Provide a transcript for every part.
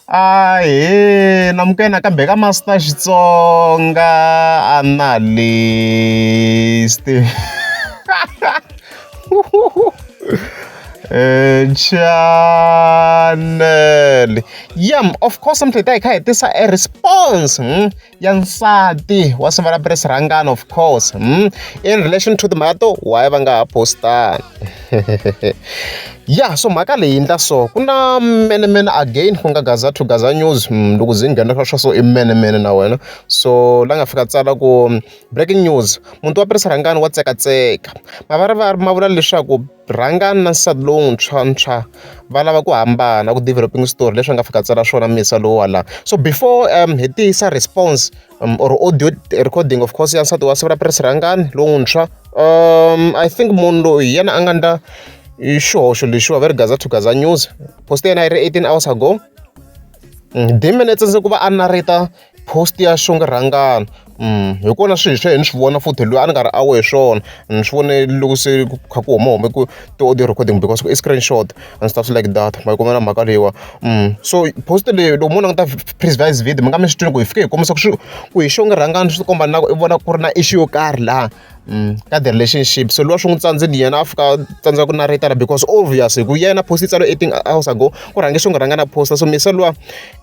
Ahee namukela nakambe ka Master Xitsonga Analyst channel yeah of course mi tlhela hi kha hi tisa a response ya nsati wa siva ra Prince Rhangani of course in relation to timhaka to why va nga ha postani ya so mhaka leyi endla so ku na menemene again ku nga Gaza to Gaza news loko ze nghena swa swa so i menemene na wena so la nga fika tsala ku breaking news muti wa Prince Rhangani wa tsekatseka mavarivari ma vula leswaku Rhangani na nsati lowuntshwa ntshwa va lava ku hambana ku developing story leswi a nga fika tsala swona misa lowu wa la so before hi tiyisa response or audio recording of course ya nsati wa siku ra Prince Rhangani lowuntshwa I think munhu loyi hi yena a nga ndla xihoxo lexiwa va ri Gaza to Gaza news post ya yena yi ri 18 hours ago Demon i tsandze ku va a narrate post ya Xongi Rhangani hi kona swilo swa yena ni swi vona futhi loyi a ni nga ri aware hi swona ni swi vone loko se ku kha ku huma hume ku ti-audio recording because i screenshot and stuff like that ma yi kuma na mhaka leyiwa so post leyi loko mo languta previous video mi nga mi swi twini ku hi fike hi kombisa ku swi ku hi Xongi Rhangani swi komba na ku i vona ku ri na issue yo karhi laha ka the relationship so luwa swi n'wi tsandzile yena a fika a tsandzeka ku narrate because obvious hi ku yena post yi tsariwe 18 hours ago ku rhange Xongi Rhangani a posta so misa luwa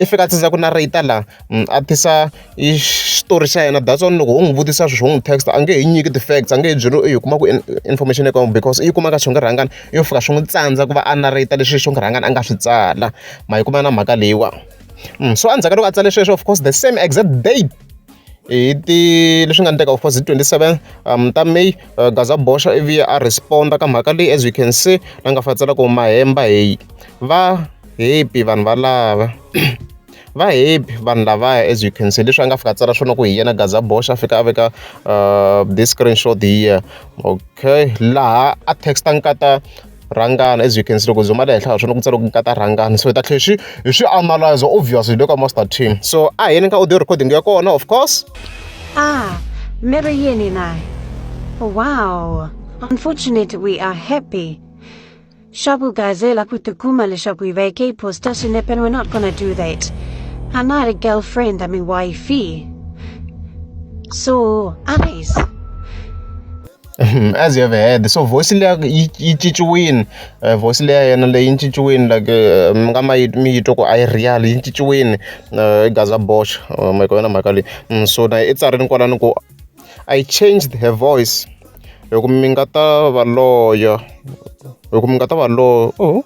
i fika a tsandzeka ku narrate laha a tisa i xitori xa yena that's why loko ho n'wi vutisa sweswi ho n'wi text a nge he nyiki ti-facts a nge he byeli i yi kuma ku information ya because i yi kuma ka Xongi Rhangani yo fika swi n'wi tsandza ku va a narrate leswi Xongi Rhangani a nga swi tsala ma yi kuma na mhaka leyiwa so endzhaku ka loko a tsale sweswo of course the same exact date hi ti leswi nga endleka of course hi 27 ta May Gaza boxa ivi a respond-a ka mhaka leyi as you can see la nga fa tsala ku mahemba heyi va happy vanhu valava va happy vanhu lavaya as you can see leswi a nga fika a tsala swona ku hi yena Gaza boxa a fika a veka this screenshot here okay laha a text-a nkata Rhangani as you can see loko zoom-a le henhla ka swona ku tsariwe ku nkata Rhangani so hi ta tlhela hi swi hi swi analyze obviously hi le ka master team so a hi yeni ka audio recording ya kona of course Ah, Marianne and I. Wow. Unfortunately, we are happy. Shabu Gazela kutukuma leswaku hi veke posta swinepe and we're not gonna do that. I'm not a girlfriend, I'm a wifey. So, Alice. As you have heard so voice liya yi yi cinciwile voice liya ya yena leyi yi cinciwile like mi nga ma yi mi yi twa ku a yi real yi cinciwile i Gaza boxa ma yi na mhaka leyi so na i tsarile kwalano ku I changed her voice hi ku mi nga ta va loya hi ku mi nga ta va oh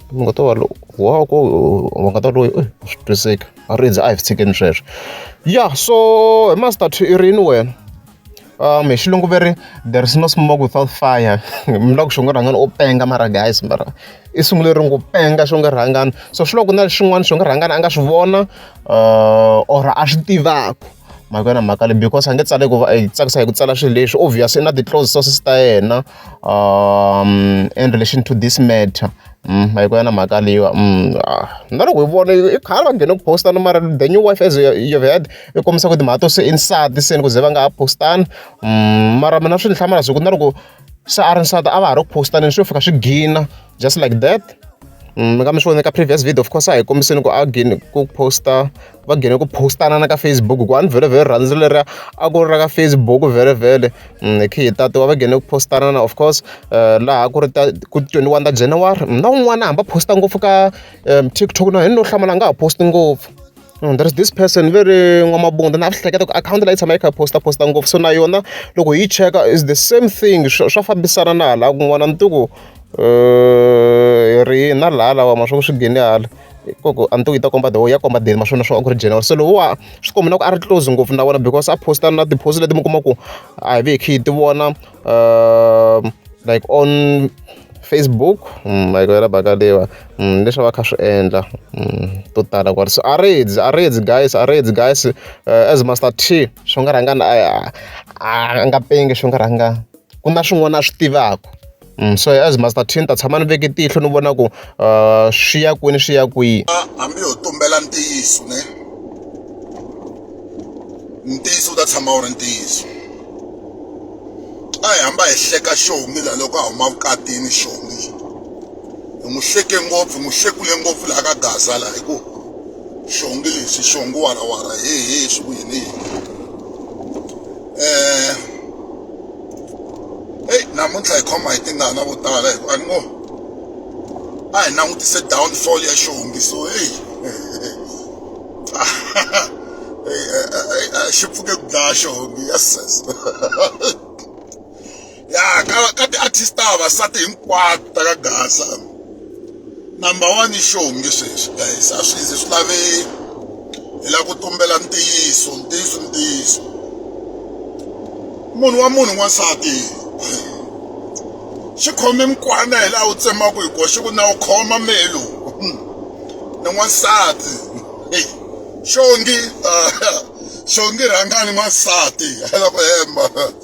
mi nga ta va wa ku va nga ta loya swi twisiseki a ri a hi swi tshikeni sweswo ya so hi Master T i ri yini wena. Hi xilungu va ri there is no smoke without fire mi la ku Xongi Rhangani u penga mara guys mara i sungule rini ku penga Xongi Rhangani so swi loko na swin'wana Xongi Rhangani a nga swi vona or a swi tivaka mhaka yona mhaka leyi because a nge tsali ku va hi tsakisa hi ku tsala swilo leswi obvious i na ti-close sources ta yena in relation to this matter ma yi na mhaka leyiwa na loko hi vona i khale va nghene ku postana mara the new wife as you have heard i kombisa ku timhaka to se i nsati se ni ku ze va nga ha postani mara mina swi ni hlamarisa hi ku na loko se a ri nsati a va ha ri ku postaneni swo fika swi gina just like that mi nga mi swi vona ka previous video of course a hi kombiseni ku a gini ku posta va gine ku postana na ka Facebook ku a ni vhele vhele rhandzu leriya a ku ri ra ka Facebook vhele vhele hi khe hi tatiwa va gine ku postana na of course laha ku ri ta ku 21 ta January na un'wana hambi a posta ngopfu ka TikTok na hi no hlamala a nga ha posti ngopfu there is this person ve ri n'wamabunda na swi hleketa ku akhawunti leyi tshama yi kha yi posta posta ngopfu so na yona loko hi yi cheka is the same thing swa fambisana na hala kun'wana ni tiku hi ri na laha lawa ma swa ku swi nghene hala koko a ni tiku yi ta komba the ya komba date maswona swo a ku ri January se lowuwa swi komba na ku a ri close ngopfu na vona because a posta na ti-post leti mi kuma ku a hi ve hi kha hi ti vona like on Facebook ma yi yona mhaka leyiwa leswi a va kha swi endla to tala kwala so a ri a ri guys a ri guys as Master T Xongi Rhangani a a nga pengi Xongi Rhangani ku na swin'wana a swi tivaka so as Master T ni ta tshama ni veke tihlo ni vona ku swi ya kwini swi ya kwihi hambi ho tumbela ntiyiso ne ntiyiso wu ta tshama wu ri ntiyiso a hi hamba hi hleka Xongi laha loko a huma vukatini Xongi hi n'wi hleke ngopfu hi n'wi hlekule ngopfu laha ka Gaza laha hi ku Xongi lexi xongi warawara he he swi ku yini yini um eyi namuntlha hi khoma hi tingana vo tala hi ku a ni ngo a hi langutise downfall ya xongi so eyi xi pfuke ku dlaya xongi yes ya ka ka ti-artist ta vavasati hinkwato ta ka Gaza number one i xongi sweswi guys a swi ze swi lave hi lava ku tumbela ntiyiso ntiyiso ntiyiso munhu wa munhu n'wansati xi khome mukwana hi laha wu tsemaka hi koxe ku na wu khoma melu ni n'wansati xongi xongi rhangani n'wansati la ku hemba.